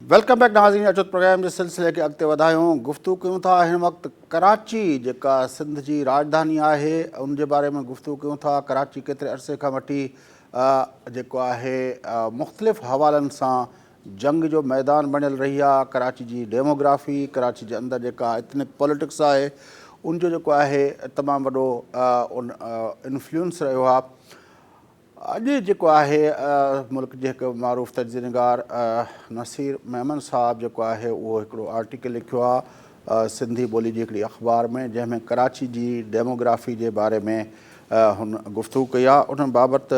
Welcome back ناظرين اچو ته پروگرام جي سلسلي کي اڳتي وڌايون گفتگو ڪيون ٿا هن وقت ڪراچي جيڪا سنڌ جي راڄڌاني آهي ان جي باري ۾ گفتگو ڪيون ٿا ڪراچي ڪيتري عرصي کان وٺي جيڪو آهي مختلف حوالن سان جنگ جو ميدان بڻيل رهي آهي ڪراچي جي ڊيموگرافي ڪراچي جي اندر جيڪا ايٿنڪ پوليٽڪس آهي ان جو جيڪو آهي تمام وڏو ان انفلوئنس رهيو آهي اڄ جيڪو آهي ملڪ جي هڪ معروف تجزيه نگار نصير ميمڻ صاحب جيڪو آهي اهو هڪڙو آرٽيڪل لکيو آهي سنڌي ٻولي جي هڪڙي اخبار ۾ جنهن ۾ ڪراچي جي ڊيموگرافي جي باري ۾ هن گفتگو ڪئي آهي ان بابت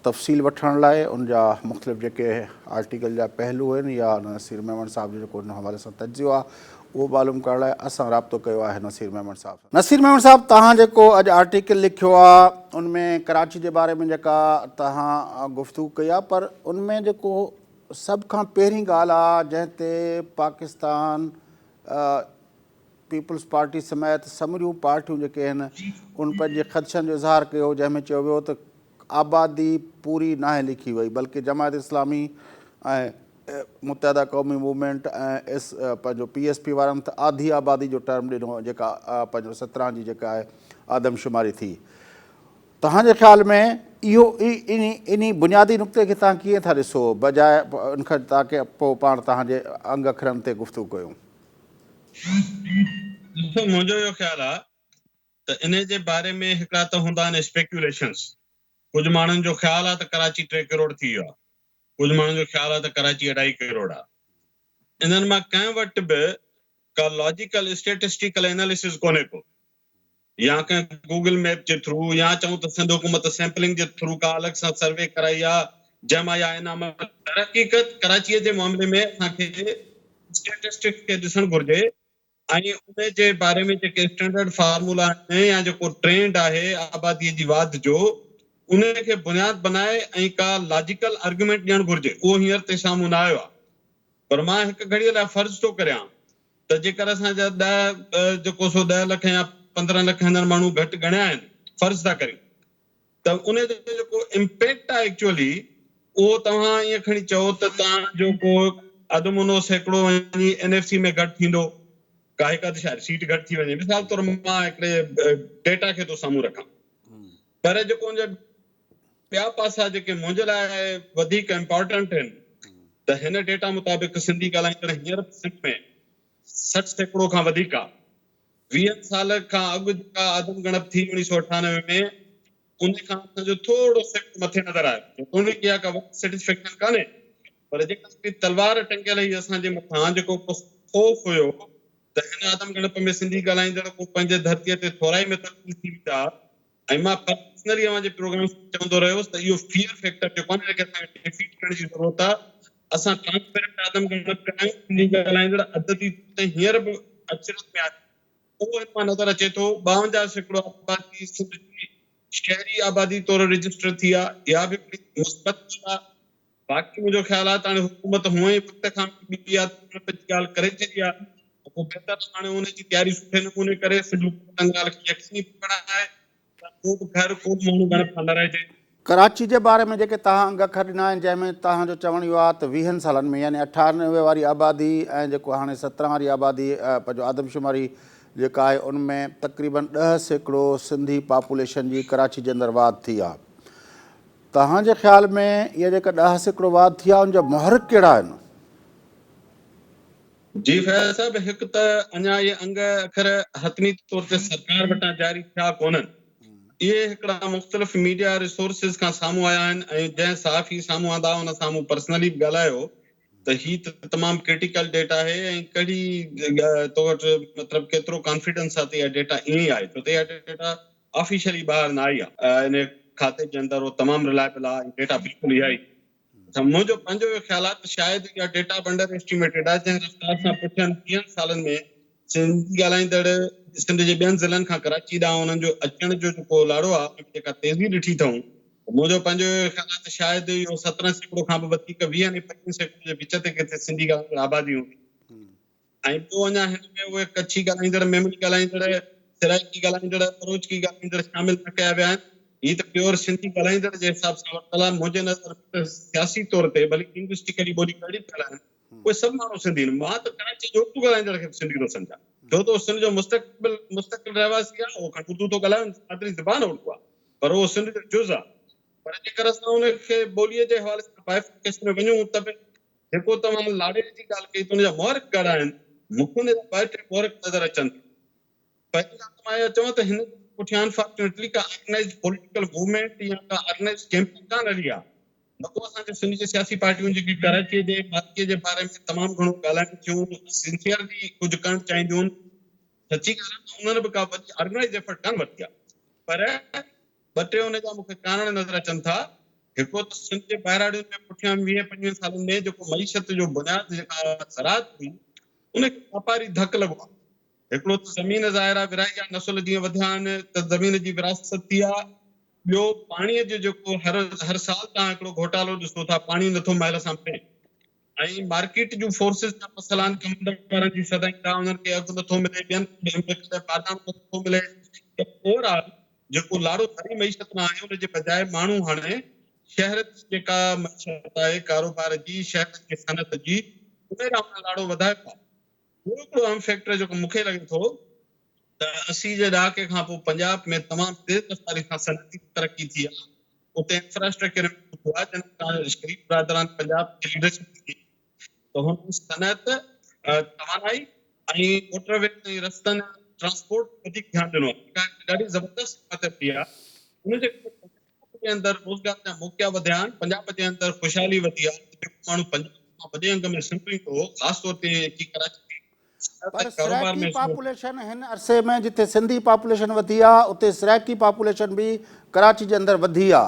تفصيل وٺڻ لاء ان جا مختلف جيڪي آرٽيڪل جا پهلو آهن يا نصير ميمڻ صاحب جو جيڪو ان حوالي سان تجزيو آهي اهو معلوم ڪرڻ لاء اسان رابطو ڪيو آهي نصير ميمڻ صاحب سان. نصير ميمڻ صاحب توهان جيڪو اڄ آرٽيڪل لکيو آ ان ۾ ڪراچي جي باري ۾ جيڪا توهان گفتگو ڪئي آ پر ان ۾ جيڪو سڀ کان پهرين ڳالهه آ جنهن تي پاڪستان پيپلز پارٽي سميت سموريون پارٽيون جيڪي آهن ان پنهنجي خدشن جو اظهار ڪيو جنهن ۾ چيو ويو ته آبادي پوري ناهي لکي وئي بلڪه جماعت اسلامي ۽ متحده قومي موومينٽ ۽ ايس پنهنجو پي ايس پي وارن ته آڌي آبادي جو ٽرم ڏنو جيڪا پنهنجو 17 جي جيڪا آهي آدمشماري ٿي توهان جي خيال ۾ اهو انهي انهي بنيادي نقطي کي توهان ڪيئن ٿا ڏسو بجاء ان کان تاڪه پوء پاڻ توهان جي انگ اکرن تي گفتگو ڪيون. ڏسو منهنجو اهو خيال آهي ته انهي جي باري ۾ هڪڙا ته هوندا آهن اسپيڪيوليشنس ڪجهه ماڻهن جو خيال آهي ته ڪراچي 3 ڪروڙ ٿي ويو آهي ڪجهه ماڻهن جو خيال آهي ته ڪراچي اڍائي ڪروڙ آهي. انهن مان ڪنهن وٽ به ڪا لاجيڪل اسٽيٽسٽيڪل ايناليسز ڪونهي ڪو يا ڪنهن گوگل ميپ جي ٿرو يا چئون ته سنڌ حڪومت سيمپلنگ جي ٿرو ڪا الڳ سان سروي ڪرائي آهي جنهن مان اها انعام درحقيقت ڪراچيء جي معاملي ۾ اسان کي اسٽيٽسٽڪس کي ڏسڻ گهرجي ۽ ان جي باري ۾ جيڪي اسٽينڊرڊ فارمولا آهن يا جيڪو ٽرينڊ آهي آباديء جي واڌ جو، ان کي بنياد بنائي ۽ ڪا لاجيڪل آرگيومينٽ ڏيڻ گهرجي. اهو هينئر تائين سامهون نه آيو آهي. پر مان هڪ گهڙيء لاء فرض ٿو ڪريان ته جيڪر اسان جا ڏهه جيڪو سو 10 لک يا 15 لک هنن ماڻهو گهٽ ڳڻيا آهن، فرض ٿا ڪريون ته ان جو جيڪو امپيڪٽ آهي ايڪچوئلي اهو توهان ائين کڻي چئو ته توهان جو ڪو اڌ منو سيڪڙو وڃي اين ايف سي ۾ گهٽ ٿيندو ڪا هڪ اڌ شايد سيٽ گهٽ ٿي وڃي مثال طور مان هڪڙي ڊيٽا کي ٿو سامهون رکان پر جيڪو ان جا ٻيا پاسا جيڪي منهنجي لاء وڌيڪ امپارٽنٽ آهن ته هن ڊيٽا مطابق سنڌي ڳالهائيندڙ هينئر به سنڌ ۾ 60% کان وڌيڪ آهي. 20 سال کان اڳ جيڪا آدم ڳڻپ ٿي 1998 ۾ ان کان اسان جو ٿورو سيڪڙو مٿي نظر آيو. جيتوڻيڪ اها ڪا وڏي سيٽسفيڪشن ڪانهي پر جيڪا هڪڙي تلوار ٽنگيل هئي اسان جي مٿان جيڪو ڪو خوف هيو ته هن آدم ڳڻپ ۾ سنڌي ڳالهائيندڙ ڪو پنهنجي ڌرتيء تي ٿورائي ۾ تبديل ٿي ويندا ۽ مان پرسنلي اوهان جي پروگرام ۾ چوندو رهيو هوس ته اهو فيئر فيڪٽر جيڪو آهي نه ان کي اسان کي ڊفيٽ ڪرڻ جي ضرورت آهي. اسان ٽرانسپيرنٽ آدم ڳڻپ ڪرايون، سنڌي ڳالهائيندڙ عددي طور تي هينئر به اڪثريت ۾ آهن. اهو هن مان نظر اچي ٿو. 52% آبادي سنڌ جي شهري آبادي طور رجسٽر ٿي آهي. اها به هڪڙي مثبت ڳالهه آهي. باقي منهنجو خيال آهي ته هاڻي حڪومت هونئن ئي وقت کان اڳ ٻي آدم ڳڻپ جي ڳالهه ڪري ڇڏي آهي ته پوء بهتر ته هاڻي ان جي تياري سٺي نموني ڪري سنڌ حڪومت ان ڳالهه کي يقيني بڻائي ته ڪو به گهر ڪو به ماڻهو ڳڻپ کان نه رهجي. ڪراچي جي باري ۾ جيڪي توهان انگ اکر ڏنا آهن جنهن ۾ توهان جو چوڻ اهو آهي ته 20 سالن ۾ يعني 98 واري آبادي ۽ جيڪو هاڻي 17 واري آبادي پنهنجو آدمشماري جيڪا آهي ان ۾ تقريبن 10% سنڌي پاپوليشن جي ڪراچي جي اندر واڌ ٿي آهي. توهان جي خيال ۾ اها جيڪا 10% واڌ ٿي آهي ان جا محرڪ ڪهڙا آهن؟ جي فياض صاحب هڪ ته اڃا اهي انگ اکر حتمي طور تي سرڪار وٽان جاري ٿيا ڪونهن. اهي هڪڙا مختلف ميڊيا ريسورسز کان سامهون آيا آهن ۽ جنهن صحافي سامهون آندا ان سان مون پرسنلي به ڳالهايو ته هي ته تمام ڪرٽيڪل ڊيٽا آهي ۽ ڪهڙي تو وٽ مطلب ڪيترو ڪانفيڊنس آهي ته اها ڊيٽا ائين ئي آهي ڇو ته اها ڊيٽا آفيشلي ٻاهر نه آئي آهي. ان کاتي جي اندر اهو تمام رلائبل آهي ۽ ڊيٽا بلڪل اها ئي اٿم. منهنجو پنهنجو اهو خيال آهي ته شايد اها ڊيٽا به انڊر ايسٽيميٽيڊ آهي جنهن رفتار سان پٺين 20 سالن ۾ سنڌي ڳالهائيندڙ سنڌ جي ٻين ضلعن کان ڪراچي ڏانهن انهن جو اچڻ جو جيڪو لاڙو آهي ان ۾ جيڪا تيزي ڏٺي اٿئون ته منهنجو پنهنجو اهو خيال آهي ته شايد اهو 17% کان به وڌيڪ 20 ۽ 25% جي وچ تي ڪٿي سنڌي ڳالهائيندڙ آبادي هوندي. ۽ ٻيو اڃا هن ۾ اهي ڪڇي ڳالهائيندڙ، ميمڻي ڳالهائيندڙ، سرائيڪي ڳالهائيندڙ، بروچڪي ڳالهائيندڙ شامل نه ڪيا ويا آهن. هي ته پيور سنڌي ڳالهائيندڙ جي حساب سان ورتل آهي. منهنجي نظر ۾ ته سياسي طور تي ڀلي لنگوسٽيڪلي ٻولي ڪهڙي به ڳالهائين، اهي سڀ ماڻهو سنڌي آهن. مان ته ڪراچي جو اردو ڳالهائيندڙ کي به سنڌي ٿو سمجهان. ڇو ته اهو سنڌ جو مستقبل مستقل رهواسي آهي، اهو کڻي اردو ٿو ڳالهائي، ان جي مادري زبان اردو آهي، پر اهو سنڌ جو جز آهي. پر جيڪر اسان ان کي ٻوليء جي حوالي سان بائفرڪيشن ۾ وڃون ته به جيڪو توهان لاڙي جي ڳالهه ڪئي ته ان جا محرڪ ڪهڙا آهن، مون کي ان جا ٻه ٽي محرڪ نظر اچن ٿا. پهرين ڳالهه ته مان اها چوان ته هن جي پٺيان انفارچونيٽلي ڪا آرگنائيزڊ پوليٽيڪل موومينٽ يا ڪا آرگنائيزڊ ڪيمپين ڪانه هلي آهي. نه ڪو اسان جي سنڌ جي سياسي پارٽيون جيڪي ڪراچيء جي مالڪيء جي باري ۾ تمام گهڻو ڳالهائين ٿيون، سنسيئرلي ڪجهه ڪرڻ چاهينديون آهن. سچي ڳالهه آهي ته انهن به ڪا وڏي آرگنائيزڊ ايفرٽ ڪانه ورتي آهي. پر ٻه ٽي ان جا مون کي ڪارڻ نظر اچن ٿا. هڪڙو ته سنڌ جي ٻهراڙين ۾ پٺيان ويهين پنجويهن سالن ۾ جيڪو معيشت جو بنياد جيڪا زراعت هئي، ان کي واپاري ڌڪ لڳو آهي. هڪڙو ته زمين ظاهر آهي ورهائي آهي، نسل جيئن وڌيا آهن ته زمين جي ورهاست ٿي آهي. ٻيو پاڻيء جو جيڪو هر هر سال توهان هڪڙو گهوٽالو ڏسو ٿا، پاڻي نٿو مهل سان پئي ۽ مارڪيٽ جون فورسز جا مسئلا آهن، ڪمند وارن جي سدائين ٿا انهن کي اگهه نٿو ملي، ٻين کي به ڪڏهن بارداڻو نٿو ملي ته اوور آل جيڪو لاڙو زرعي معيشت ڏانهن آهي ان جي بجاء ماڻهو هاڻي شهر جي جيڪا معيشت آهي ڪاروبار جي، شهر جي صنعت جي ان ڏانهن انهن لاڙو وڌايو آهي. ٻيو هڪڙو اهم فيڪٽر جيڪو مون کي لڳي ٿو ته 80 جي ڏهاڪي کان پوء پنجاب ۾ تمام تيز رفتاري سان صنعتي ترقي ٿي آهي، اتي انفراسٽرڪچر امپروو ٿيو آهي، جنھن کان شريف برادران پنجاب کي ليڊرشپ ڏني ته هن صنعت، توانائي ۽ موٽر ويز ۽ رستن ٽرانسپورٽ تي وڌيڪ ڌيان ڏنو آهي، جيڪا هڪ ڏاڍي زبردست حڪمت عملي آهي، ان جي ڪري پنجاب جي اندر روزگار جا موقعا وڌيا آهن، پنجاب جي اندر خوشحالي وڌي آهي، جيڪو ماڻهو پنجاب مان وڏي انگ ۾ سنڌ ايندو هو، خاص طور تي اچي ڪراچي ۾ صنعت پر ۽ ڪاروبار سرائيڪي ۾ حصو پاپوليشن هن عرصي ۾ جتي سنڌي پاپوليشن وڌي آ اتي سرائيڪي پاپوليشن به ڪراچي جي اندر وڌي آ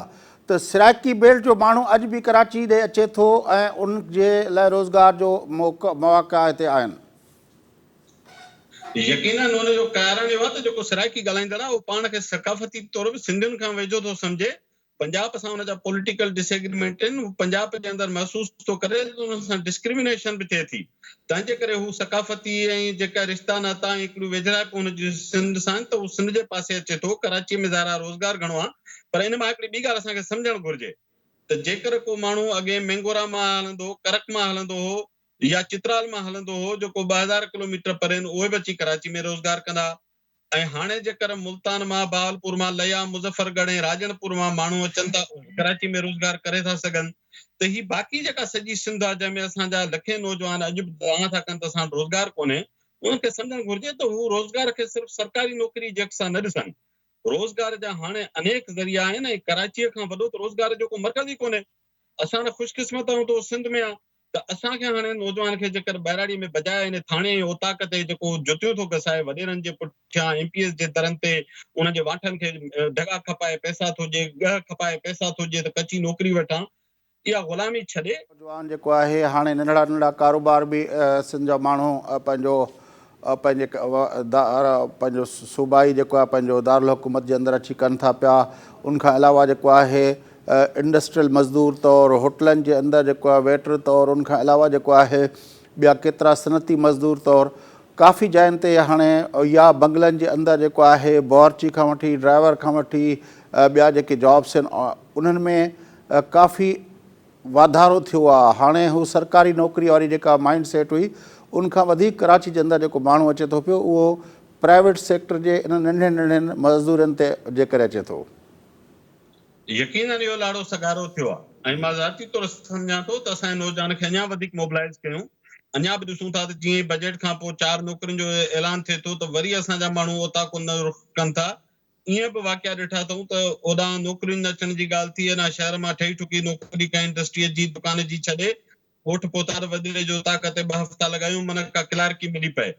ته سرائيڪي بيلٽ جو ماڻهو اڄ به ڪراچي ڏي اچي ٿو ۽ ان جي لاء روزگار جو مواقع هتي آهن. يقينن ان جو ڪارڻ اهو آهي ته جيڪو سرائيڪي ڳالهائيندڙ آهي اهو پاڻ کي ثقافتي طور به سنڌين کان ويجهو ٿو سمجهي، پنجاب سان ان جا پوليٽيڪل ڊس ايگريمينٽ آهن، هو پنجاب جي اندر محسوس ٿو ڪري ته ان سان ڊسڪرمينيشن به ٿئي ٿي، تنهن جي ڪري هو ثقافتي ۽ جيڪا رشتا ناتا ۽ هڪڙيون ويجهڙائپ هن جي سنڌ سان آهن ته هو سنڌ جي پاسي اچي ٿو، ڪراچي ۾ ظاهر آهي روزگار گهڻو آهي پر ان مان هڪڙي ٻي ڳالهه اسان کي سمجهڻ گهرجي ته جيڪر ڪو ماڻهو اڳي مينگورا مان هلندو هو، ڪرڪ مان هلندو هو، يا چترال مان هلندو هو جيڪو 2000 ڪلوميٽر پري آهن اهي به اچي ڪراچي ۾ روزگار ڪندا ۽ هاڻي جيڪر ملتان مان، بهاولپور مان، ليا، مظفر ڳڙهه ۽ راڄڻ پور مان ماڻهو اچن ٿا اهي ڪراچي ۾ روزگار ڪري ٿا سگهن ته هي باقي جيڪا سڄي سنڌ آهي جنهن ۾ اسان جا لکين نوجوان اڄ به دانهن ٿا ڪن ته اسان وٽ روزگار ڪونهي انهن کي سمجهڻ گهرجي ته هو روزگار کي صرف سرڪاري نوڪري جي اک سان نه ڏسن روزگار جا هاڻي انيڪ ذريعا آهن ۽ ڪراچيء کان وڏو ته روزگار جو ڪو مرڪز ئي ڪونهي اسان ته خوش قسمت آهيون ته اهو سنڌ ۾ آهي ته اسان کي هاڻي نوجوان کي جيڪر ٻهراڙي ۾ بجاء ان ٿاڻي ۽ اوطاق تي جيڪو جتيون ٿو گسائي وڏيرن جي پٺيان ايم پي ايز جي درن تي انهن جي وانٺن کي ڍڳا کپائي پئسا ٿو ڏئي ڳهه کپائي پئسا ٿو ڏئي ته ڪچي نوڪري وٺان اها غلامي ڇڏي. نوجوان جيڪو آهي هاڻي ننڍڙا ننڍڙا ڪاروبار به سنڌ جا ماڻهو پنهنجو پنهنجي پنهنجو صوبائي جيڪو آهي پنهنجو دارالحڪومت جي اندر اچي ڪن ٿا پيا ان کان علاوه جيڪو آهي انڊسٽريل مزدور طور هوٽلن جي اندر جيڪو آهي ويٽر طور ان کان علاوه جيڪو آهي ٻيا ڪيترا صنعتي مزدور طور ڪافي جاين تي هاڻي يا بنگلن جي اندر جيڪو آهي باورچي کان وٺي ڊرائيور کان وٺي ٻيا جيڪي جابس آهن انهن ۾ ڪافي واڌارو ٿيو آهي هاڻي هو سرڪاري نوڪري واري جيڪا مائنڊ سيٽ هئي ان کان وڌيڪ ڪراچي جي اندر جيڪو ماڻهو اچي ٿو پيو اهو پرائيويٽ سيڪٽر جي انهن ننڍين ننڍين مزدورين تي جي ڪري اچي ٿو. يقينن اهو لاڙو سگهارو ٿيو آهي ۽ مان ذاتي طور سمجهان ٿو ته اسان جي نوجوانن کي اڃا وڌيڪ موبلائيز ڪيون. اڃا به ڏسون ٿا ته جيئن ئي بجيٽ کان پوء چار نوڪرين جو اعلان ٿئي ٿو ته وري اسان جا ماڻهو اوطاقن ڏانهن رخ ڪن ٿا. ائين به واقعا ڏٺا اٿئون ته اوڏانهن نوڪرين نه اچڻ جي ڳالهه ٿي اڃا شهر مان ٺهي ٺڪي نوڪري ڪنهن انڊسٽريء جي دڪان جي ڇڏي ڳوٺ پهتا ته وڏيري جو اوطاق تي ٻه هفتا لڳايون من ڪا ڪلارڪي ملي پئي.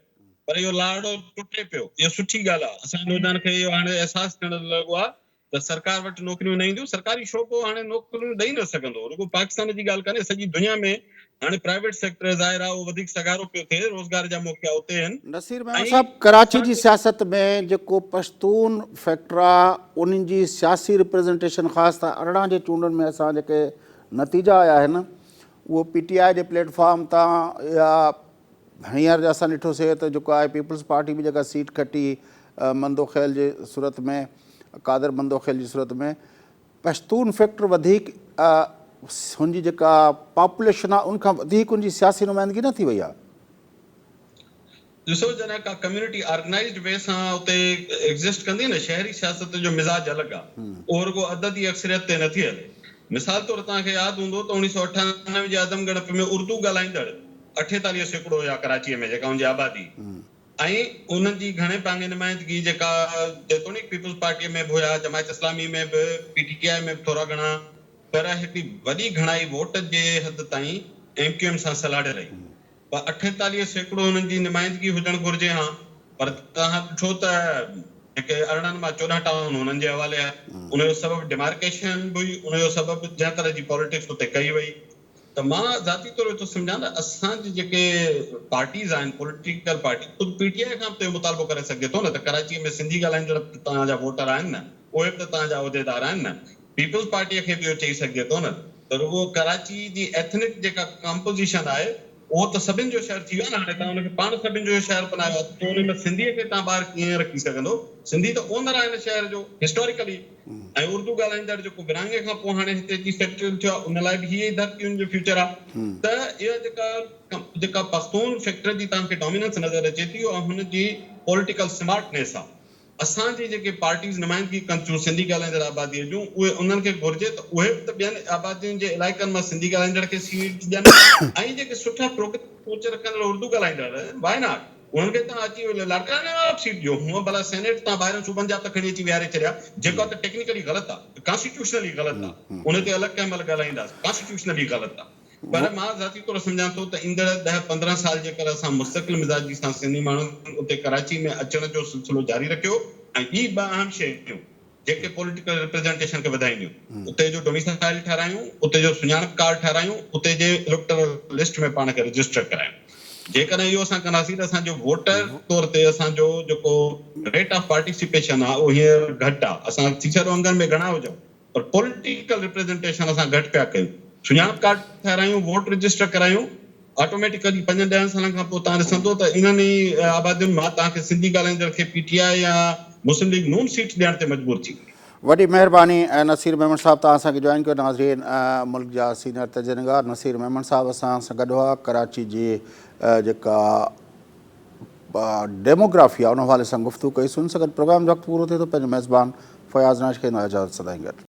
پر اهو لاڙو ٽٽي پيو. اهو سٺي ڳالهه آهي. اسان جي نوجوانن کي اهو هاڻي احساس ٿيڻ لڳو آهي ته سرڪار وٽ نوڪريون نه اينديون، سرڪاري شعبو هاڻي نوڪريون ڏئي نه سگهندو، رڳو پاڪستان جي ڳالهه ڪانهي، سڄي دنيا ۾ هاڻي پرائيويٽ سيڪٽر ظاهر آهي اهو وڌيڪ سگهارو پيو ٿئي، روزگار جا موقعا اتي آهن نصير ميمڻ ۽ صاحب ڪراچي اسان جي کي. سياست ۾ جيڪو پشتون فيڪٽر آ انهن جي سياسي ريپريزنٽيشن خاص ته 18 جي چونڊن ۾ اسان جيڪي نتيجا آيا آهن اهو پي ٽي آء جي پليٽ فارم تان يا هينئر اسان ڏٺوسي ته جيڪو آهي پيپلز پارٽي به جيڪا سيٽ کٽي مندوخيل جي صورت ۾ قادر مندوخيل جي صورت ۾ پشتون فيڪٽر وڌيڪ هن جي جيڪا پاپوليشن آهي ان کان وڌيڪ ان جي سياسي نمائندگي نه ٿي وئي آهي؟ ڏسو جڏهن ڪا ڪميونٽي آرگنائيزڊ وي سان اتي ايگزسٽ ڪندي نه شهري سياست جو مزاج الڳ آ اهو رڳو عددي اڪثريت تي نٿي هلي. مثال طور توهان کي ياد هوندو ته 1998 جي آدم ڳڻپ ۾ اردو ڳالهائيندڙ 48% هيا ڪراچيء ۾ جيڪا ان جي آبادي ۽ انهن جي گهڻي ڀاڱي نمائندگي جيڪا جيتوڻيڪ پيپلز پارٽيء ۾ به هيا جماعت اسلامي ۾ به پي ٽي آء ۾ به ٿورا گهڻا پر هڪڙي وڏي گهڻائي ووٽ جي حد تائين ايم ڪيو ايم سان سلهاڙيل هئي. پر 48% انهن جي نمائندگي هجڻ گهرجي هان پر توهان ڏٺو ته جيڪي 18 مان 14 ٽائون انهن جي حوالي آهي ان جو سبب ڊمارڪيشن به هئي ان جو سبب جنهن طرح جي پاليٽڪس اتي ڪئي وئي ته مان ذاتي طور اهو ٿو سمجهان ته اسان جي جيڪي پارٽيز آهن پوليٽيڪل پارٽي خود پي ٽي آء کان به ته اهو مطالبو ڪري سگهجي ٿو نه ته ڪراچي ۾ سنڌي ڳالهائيندڙ به توهان جا ووٽر آهن نه اهي به ته توهان جا عهديدار آهن نه پيپلز پارٽيء کي به اهو چئي سگهجي ٿو نه ته رڳو ڪراچي جي ايٿنڪ جيڪا ڪمپوزيشن آهي اهو ته سڀن جو شهر ٿي ويو آهي نه هاڻي توهان ان کي پاڻ سڀن جو شهر بنايو آهي ته پوء ان ۾ سنڌيء کي توهان ٻاهر ڪيئن رکي سگهندو سنڌي ته اونر آهي هن شهر جو هسٽاريڪلي ۽ اردو ڳالهائيندڙ جيڪو ورهاڱي کان پوء هاڻي هتي اچي سيٽل ٿيو آهي ان لاء به هيء ئي ڌرتي ان جو فيوچر آهي ته اها جيڪا جيڪا پختون فيڪٽر جي توهان کي ڊاميننس نظر اچي ٿي اها هن جي پوليٽيڪل سمارٽنيس آهي. اسان جي جيڪي پارٽيز نمائندگي ڪن ٿيون سنڌي ڳالهائيندڙ آباديء جون اهي انهن کي گهرجي ته اهي به ته ٻين آبادين جي علائقن مان سنڌي ڳالهائيندڙ کي سيٽ ڏين ۽ جيڪي سٺا پروگريسو سوچ رکندڙ اردو ڳالهائيندڙ آهن وائي not انهن کي توهان اچي لاڙڪاڻي مان به سيٽ ڏيو هونء ڀلا سينيٽ توهان ٻاهرين صوبن جا به ته کڻي اچي ويهاري ڇڏيا جيڪا ته ٽيڪنيڪلي غلط آهي ڪانسٽيٽيوشنلي غلط آهي ان تي الڳ ڪنهن مهل ڳالهائينداسين ڪانسٽيٽيوشنلي غلط آهي. پر مان ذاتي طور سمجهان ٿو ته ايندڙ ڏهه 15 سال جيڪر اسان مستقل مزاجي سان سنڌي ماڻهن اتي ڪراچي ۾ اچڻ جو سلسلو جاري رکيو ۽ ٻي ٻه اهم شيون جيڪي پوليٽيڪل ريپريزنٽيشن کي وڌائينديون اتي جو ڊوميسائل ٺهرايون اتي جو سڃاڻپ ڪارڊ ٺهرايون اتي جي اليڪٽرل لسٽ ۾ پاڻ کي رجسٽر ڪرايون جيڪڏهن اهو اسان ڪنداسين ته اسان جو ووٽر طور تي اسان جو جيڪو ريٽ آف پارٽيسپيشن آهي اهو هينئر گهٽ آهي اسان ٿي سگهي ٿو انگن ۾ گهڻا هجون پر پوليٽيڪل ريپريزنٽيشن اسان گهٽ پيا ڪيون. سڃاڻپ ڪارڊ ٺهرايون، ووٽ رجسٽر ڪرايون، آٽوميٽيڪلي پنجن ڏهن سالن کان پوء توهان ڏسندو ته انهن ئي آبادين مان توهان کي سنڌي ڳالهائيندڙ کي پي ٽي آء يا مسلم ليگ نون سيٽ ڏيڻ تي مجبور ٿي وڃي. وڏي مهرباني نصير ميمڻ صاحب توهان اسان کي جوائن ڪيو ناظرين ملڪ جا سينئر تجزيه نگار نصير ميمڻ صاحب اسان سان گڏ هئا ڪراچي جي جيڪا ڊيموگرافي آهي ان حوالي سان گفتگو ڪئي سون سان گڏ پروگرام جو وقت پورو ٿئي ٿو پنهنجي ميزبان فياض ناز کي اجازت سدائين گڏ.